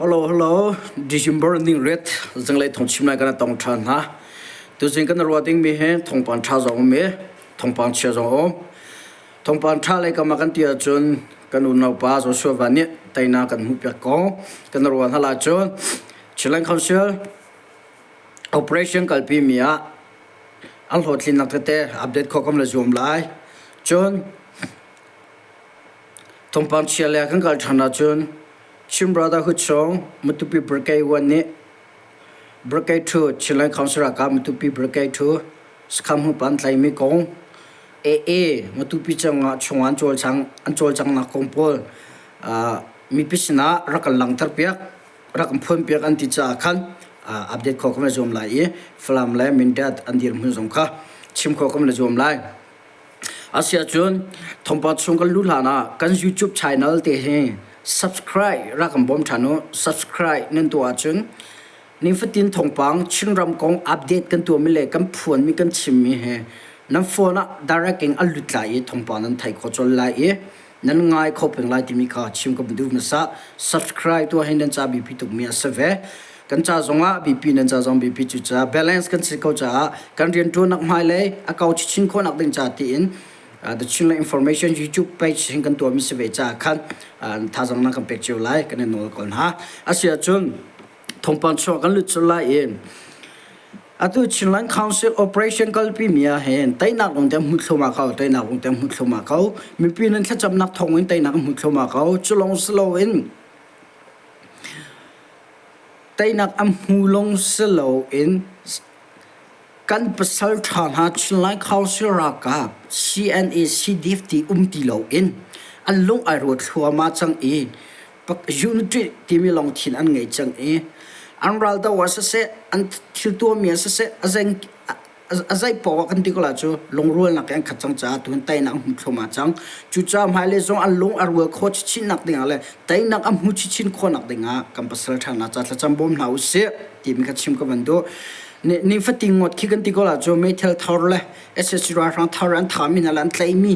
Hello, hello. December ning ret zinglei thongchim lai kan tong ṭhan hna. Tuzing kan ruah dingmi hi thawngpang ṭha zong um i thawngpang chia zong um. Thawngpang ṭha lei kam ah kan ti ahcun kan unaupa Joshua Van nih teinak kan hmuhpiak ko. Kan ruah hna lai cun Chinland Council operation kalpi mi ah an hlawhtlinnak tete update khawh kam le zuam lai. Cun thawngpang chia le kan kal ṭhan ahcun Chin Brotherhood chung Matupi Brigade 1 nih Brigade 2 Chinland Council ralkap Matupi Brigade 2 sakhan pan tlaimi kong AA Matupi cangah chung an cawlcang an cawlcanghnak kong pawl mipi sinah rak kan langhter piak rak kan phuan piak an ti caah khan update khawh kan i zuam lai i Falam le Mindat an dirhmun zong kha chim khawh kan i zuam lai. Asiahcun thawngpang chung kan luh hlan ah kan YouTube channel te hi subscribe rak kan bawm ṭhan u. Subscribe nan tuah ahcun nifatin thawngpang Chinram kong update kan tuahmi le kan phuanmi kan chimmi hi nan phone ah direct in a lut lai i thawngpang nan theih khawh colh lai i nan ngai kho peng lai timi kha chim ka duh hmasa. Subscribe tuah hi nan ca biapi tukmi a si ve. Kan ca zongah biapi nan ca zong biapi cu ca balance kan si ko caah kan rianṭuannak hmailei a kau chinchin khawhnak ding ca tiin The Chinland Information YouTube page hin kan tuahmi si ve caah khan thazaang nan kan pek cio lai kan i nawl ko hna. Asi ahcun thawngpang chuah kan lut colh lai i atu Chinland Council operation kalpi mi ah hin teinak lung te hmu thluahmah ko teinak lung te hmu thluahmah ko mipi nan thlacamnak thawng in teinak hmu thluahmah ko cu lawng si loin teinak an hmu lawng si loin kan pasal ṭha hna Chinland Council ralkap CNA CDF ti um ti loin an lung ai ruat thluahmah cang i unity timi lungthin an ngei cang i an raldo ah siseh an thil tuahmi ah siseh a zeng a zei paoh ah kan ti ko la cu lungrualnak in an khat cang caah tuhin teinak an hmu thluahmah cang. Cucaah hmailei zong an lung a rual khawh chinchinnak dingah le teinak an hmu chinchin khawhnak dingah kan pasal ṭha hna ca thlacam bawm hna usih timi kha chim ka van duh. Nifatin ngawt khi kan ti ko la cu meithal thor le SSC ralhrang thar an thami hna le an tlaihmi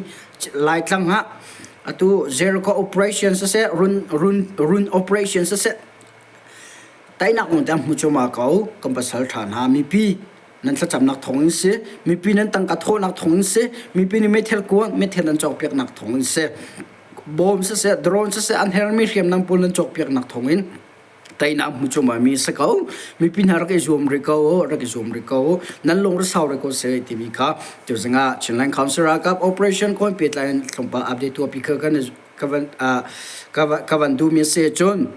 Laitlang ah atu Jericho operation siseh run run run operation siseh teinak mun te hmu cuahmah ko kan pasal ṭha hna mipi nan thlacamnak thawng in si mipi nan tangka thawhnak thawng in si mipi nih meithal kuang meithal nan cawkpiaknak thawng in si bom siseh drone siseh an hermi hriamnam pawl nan cawkpiaknak thawng in teinak hmu cuahmah mi si ko mipi hna rak i zuam rih ko rak i zuam rih ko nan lung rak sau rih ko seh timi kha tuzing ah Chinland Council ralkap operation kawn pehtlai in tlawmpal update tuahpi kha kan ka van ka van duhmi a si cun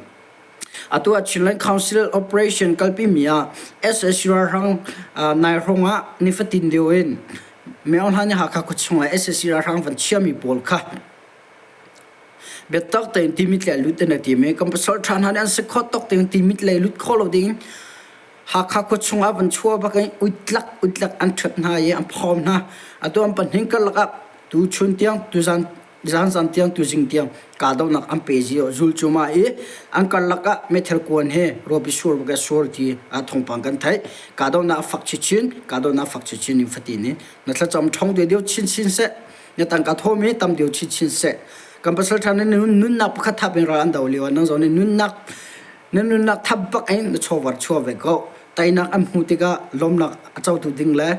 atu ah Chinland Council operation kalpi mi ah SSU ralhrang nai hrawng ah nifatin deuh in Myo Hlan Hakha khuachung ah SSC ralhrang van chiami pawl kha Biatak tein timit le lut in a tim i kan pasal ṭha hna nih an si khawh tawk tein timit lei lut kho lo ding Hakha khua chungah van chuah bak in uitlak uitlak an ṭhat hna i an phawm hna. Atu an pahnih karlak ah tu chun tiang tu zan zan zan tiang tu zing tiang kahdohnak an pe zio zul cuma i an karlak ah meithal kuan he ruapi sur bak sur ti ah thawngpang kan theih. Kahdohnak a fak chinchin kahdohnak a fak chinchin in fatin in na thlacam ṭhong deuh chinchin seh. Na tangka thawm hi tam deuh chinchin seh. Kan pasal ṭha nih nunnak pakhat thap in ral an do lio ah nang zong nih nunnak na nunnak thap bak in na chawvar chuah ve ko. Teinak an hmuh tikah lawmnak a cotu ding le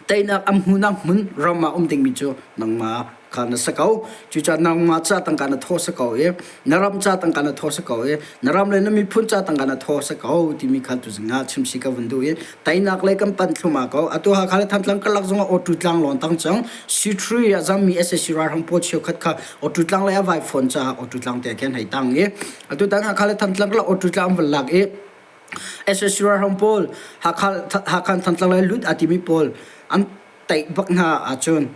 teinak an hmuhnak hmun ram ah um dingmi cu nangmah kha na si ko. Cucaah nangmah ca tangka na thaw si ko i na ram ca tangka na thaw si ko i na ram le na miphun ca tangka na thaw si ko timi kha tuzing ah chimsi ka vun duh i teinak lei kan panh thlum ko. Atu Hakha le Thantlang karlak zongah Awtu tlang lawn tang cang. C3 a zammi SAC ralhrang pawl cheukhat kha Awtu tlang lei a vai fawn caah Awtu tlang te khin hei tang i atu tan Hakha le Thantlang karlak Awtu tlang an van lak i SAC ralhrang pawl Hakha Hakha Thantlang lei lut a timi pawl an teih bak hna ahcun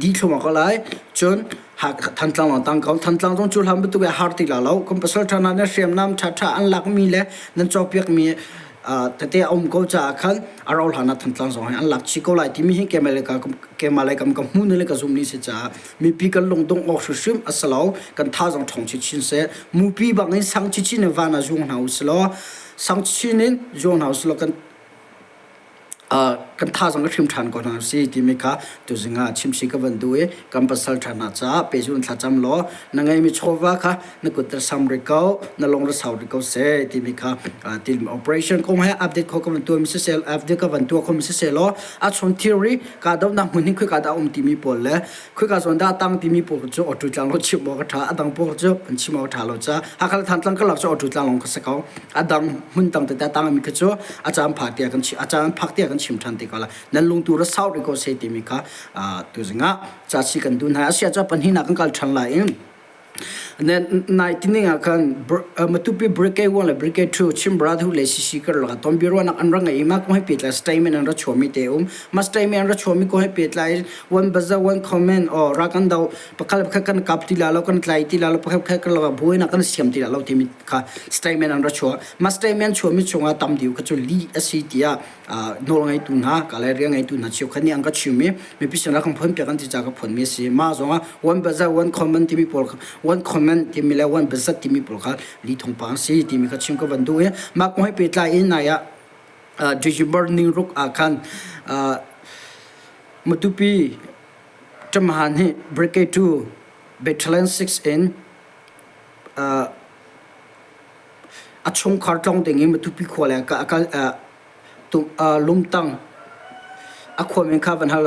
di thluahmah ko lai. Cun Thantlang lawng tang ko. Thantlang zong cu hlan bantuk i har ti la lo. Kan pasal ṭha hna nih hriamnam ṭhaṭha an lakmi le nan cawkpiakmi tete a um ko caah khan a rauh hlan ah Thantlang zong hi an lak chih ko lai timi hi keimah le kam ka hmuh ni le ka zumh ni si caah mipi kan lungdongh awk hrimhrim a si lo. Kan thazaang ṭhawng chinchin seh. Mupi bangin sang chinchin in van ah zuang hna u si law sang chinchin in zuang hna u si law kan. Kan thazang ka hrim ṭhan ko hna si timi kha tuzing ah chimsi ka van duh i kan pasal ṭha hna caah pehzulh in thlacam law na ngeimi chawva kha na kut ra sam rih ko na lung ra sau rih ko seh timi kha til operation kong he update kho ka van tuah mi siseh update ka van tuah kho mi siseh law a chung theory kahdohnak hmun hin khoi dah um timi pawl le khoi zawn dah tang timi pawl cu auto tlang lo chim awk a ṭha a dang pawl cu an chim awk a ṭha lo ca Hakha le Thantlang karlak cu auto tlang lawng kha si ko a dang hmun tang tete tang mi kha cu a caan phak tiah kan a caan phak tiah kan chim ṭhan te ko la nan lungtu ra sau rih ko seh timi kha tuzing ah ca si kan duh hna asia cu pahnihnak kan kal ṭhan lai in nai tining ah khan Matupi Brigade 1 le Brigade 2 Chin Brotherhood le CC karlak ah tonbiaruahnak an ra ngei i mah kong he pehtlai statement an ra chuahmi te um. Mah statement an ra chuahmi kong he pehtlai one baza one comment or ra kan do pakhat pakhat kan kap ti la lo kan tlai ti la lo pakhat pakhat karlak ah buainak kan siam ti la lo timi kha statement an ra chuah. Mah statement chuahmi chungah tam deuh kha cu lih a si tiah nawl ngeitu hna ka le rian ngeitu hna cheukhat nih an ka chim i mipi sinah kan phon piak an ti ca ka phonmi a si mah zongah one bazaar one common timi pawl one comment timi le one bazat timi pawl kha li thawngpang si timi kha chim ka van duh i mah kong he pehtlai in nai ah December ni ruk ah khan Matupi Ṭamahan hi Brigade 2 Battalion 6 in a chungkhar tlawng ding in Matupi khua le a kal Lumtang a khua min kha van hal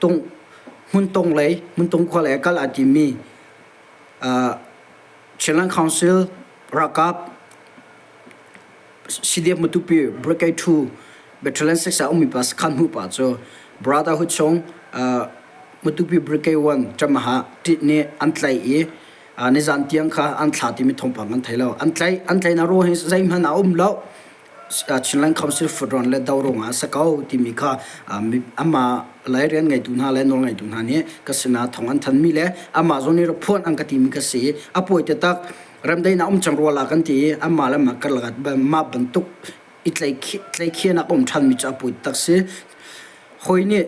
tung Hmuntung lei Hmuntung khua lei kal aa timmi Chinland Council ralkap CDF Matupi Brigade 2 Battalion 6 ah ummi pa sakhan hmu pa cu Brotherhood chung Matupi Brigade 1 Ṭamaha ṭit nih an tlaih i nizan tiang kha an thla timi thawngpang kan thei lo. An tlaih an tlaihnak ruang hi zeihmanh a um lo. Chinland Council Fudron le do ruangah a si ko timi kha amah lei rian ngeitu hna le nawl ngeitu hna nih ka sinah thawng an thanmi le amah zawn i phuan an ka timi ka si i a pawi taktak remdaihnak um cang rua la kan ti i amah le mah karlak ah mah bantuk i tlaihkhiahnak a um ṭhanmi cu a pawi taktak si. Hawi nih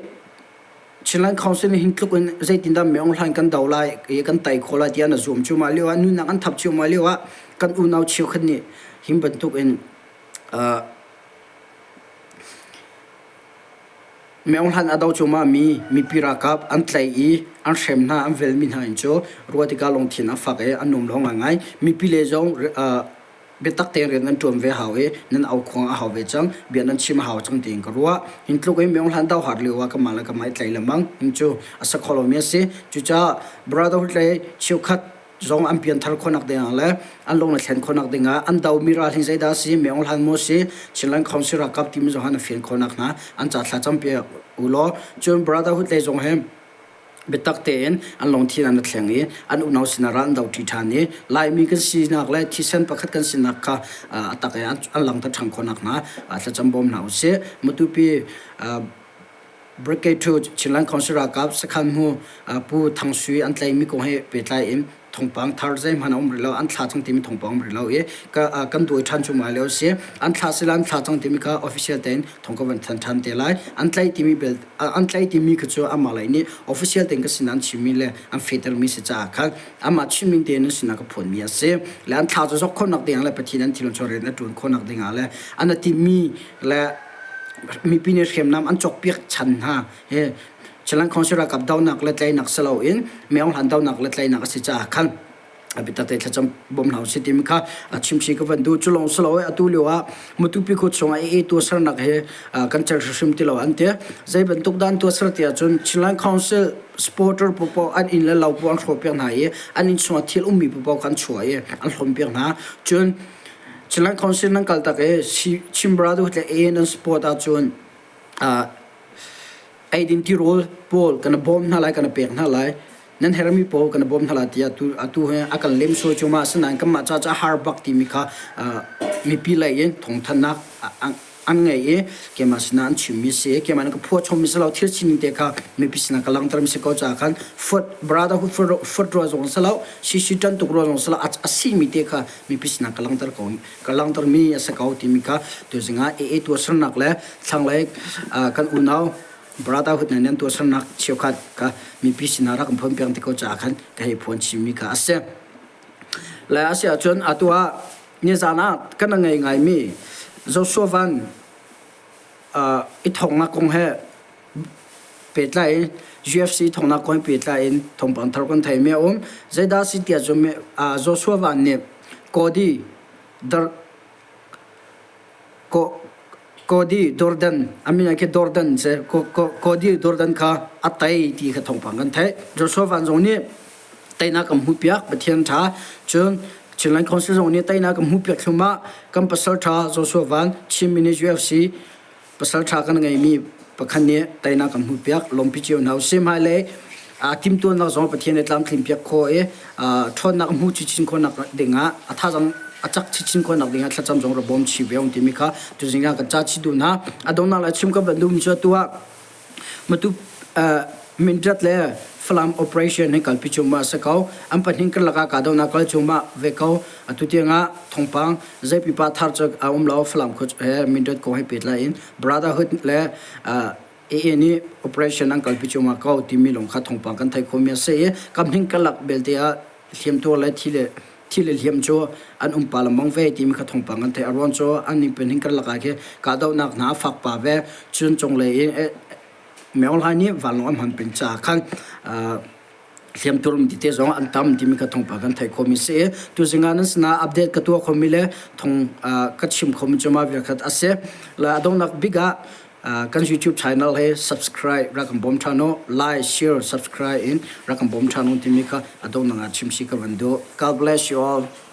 Chinland Council nih hin tluk in zeitindah Myo Hlan kan do lai i kan tei khawh lai tiah na zuam cuahmah lio ah nunnak an thap cuahmah lio ah kan unau cheukhat nih hin bantuk in Myo Hlan a do cuahmah mi mipi ralkap an tlaih i an hrem hna an velmi hna in cu ruah tikah lungthin a fak i an nuam lo ngaingai. Mipi le zong biatak tein rian nan ṭuan ve hau i nan aukhuang a hau ve cang, bia nan chim a hau cang tiin ka ruah. Hin tluk in Myong Hlan Dohar lio ah kanmah le kanmah i tlai lengmang hin cu a sa kho lomi a si. Cucaah Brotherhood lei cheukhat zong an pianthar khawhnak dingah le an lung le thlen khawhnak dingah an domi ral hi zeidah a si, Myong Hlan maw si, Chinland Council ralkap timi zong han a fian khawhnak hna an ca thla campiak u law cun Brotherhood lei zong hi biatak tein an lungthin an thleng i an unau sinah ral an doṭi ṭhan i Laimi kan sinak le thisen pakhat kan sinak kha a tak i an langhter ṭhan khawh nakhnga thlacam bawm hna usih. Matupi Brigade 2 Chinland Council ralkap sakhan hmu Pu Thang Sui an tlaihmi kong he pehtlai in thawngpang thar zeihmanh a um rih lo an thla cang timi thawngpang um rih lo i kan duai ṭhan cu mai lio a si an thla sila an thla cang timi kha official tein thawng ka van thanh ṭhan te lai an tlaih timi bel an tlaih timi kha cu amah lei nih official tein ka sin an chimmi le an fehtermi si caah khan amah chimning tein an sinah ka phuanmi a si le an thla cu zok khawhnak dingah le Pathian an thilon chaw rian a ṭuan khawhnak dingah le an a timmi le mipi nih hriamnam an cawkpiak chan hna he Chinland Council ralkap donak le tleinak si loin Myo Hlan donak le tleinak a si caah khan biatak te thlacam bawm hna usih timi kha chimchi ka van duh. Cu lawng si lo atu lio ah Matupi khua chung ah AA tuahsernak he kan cer hrimhrim ti lo an ti. Zei bantuk dah an tuahser ti ahcun Chinland Council supporter paohpaoh an inn le lo paoh an hrawhpiak hna i an inn chungah thil ummi paohpaoh kha an chuah i an hlawmpiak hna. Cun Chinland Council nan kal tak i Chin Brotherhood le AA nan support ahcun eidin tirawl pawl kan bawm hna lai kan pek hna lai nan hermi pawl kan bawm hna lai tiah atu atu he a kan lem suai cu ma asinain kanmah ca ca har bak timi kha mipi lei in thawngthanhnak an ngei i keimah sinah an chimmi si keimah nih ka phuah chommi si lo thil sining te kha mipi sinah ka langhtermi si ko caah khan fuat brotherhood fuat rua zong si lo CC ṭan tuk rua zong si lo a simi te kha mipi sinah ka langhter ko ka langhtermi a si ko timi kha tuzing ah AA tuahsernak le thlanglei kan unau brotherhood nih nan tuahsernak cheukhat kha mipi sinah rak kan phuan piak ti ko caah khan ka hei phuan chimmi kha a si. Le a si ahcun atu ah nizan ah kan ngei ngaimi Joshua Van. I thongnak kong he pehtlai in UFC thongnak kong he pehtlai in thawngpang thar kan theimi a um. Zeidah si tiah cun Joshua Van nih Cody Dar Cody Durden a min ah khi Durden si Cody Durden kha a tei ti kha thawngpang kan theih. Joshua Van zong nih teinak kan hmuhpiak Pathian ṭha. Cun Chinland Council zong nih teinak kan hmuhpiak thlum ah kan pasal ṭha Joshua Van Chin Mini UFC pasal ṭha kan ngeimi pakhat nih teinak kan hmuhpiak lawmpi cio hna usih. Hmailei timhtuahnak zong Pathian nih tlamtlinpiak khawh i ṭhawnnak hmu chinchin khawhnak dingah a thazaang a cak chinchin khawhnak dingah thlacam zong ra bawm chih ve um timi kha tuzing ah kan ca chih duh hna. A donghnak le chim ka van duhmi cu atu ah Matu Mindat le Falam operation hi kalpi cuahmah a si ko. An pahnih karlak ah kahdohnak kal cuahmah ve ko. Atu tiangah thawngpang zei pipa thar cu a um lo. Falam khua he Mindat kong he pehtlai in Brotherhood le AA nih operation an kalpi cuahmah ko timi lawng kha thawngpang kan theih khawhmi a si i kamhning karlak belte ah hliamtuar le thi le thi le hliam cu an um pa lengmang ve timi kha thawngpang kan theih. A ruang cu an ning pahnih karlak ah khi kahdohnak hna a fak pa ve. Cun cunglei in Myo Hlaing nih vanlawng an hman peng caah khan hliamtuar um tete zong an tam timi kha thawngpang kan theih khawhmi si i tuzing ah nan sinah update ka tuah khomi le thong ka chim khomi cu mah vial khat a si. Le a donghnak bik ah kan YouTube channel hi subscribe rak kan bawm ṭhan u, like, share, subscribe in rak kan bawm ṭhan u timi kha a donghnak ah chim si ka van duh. God bless you all.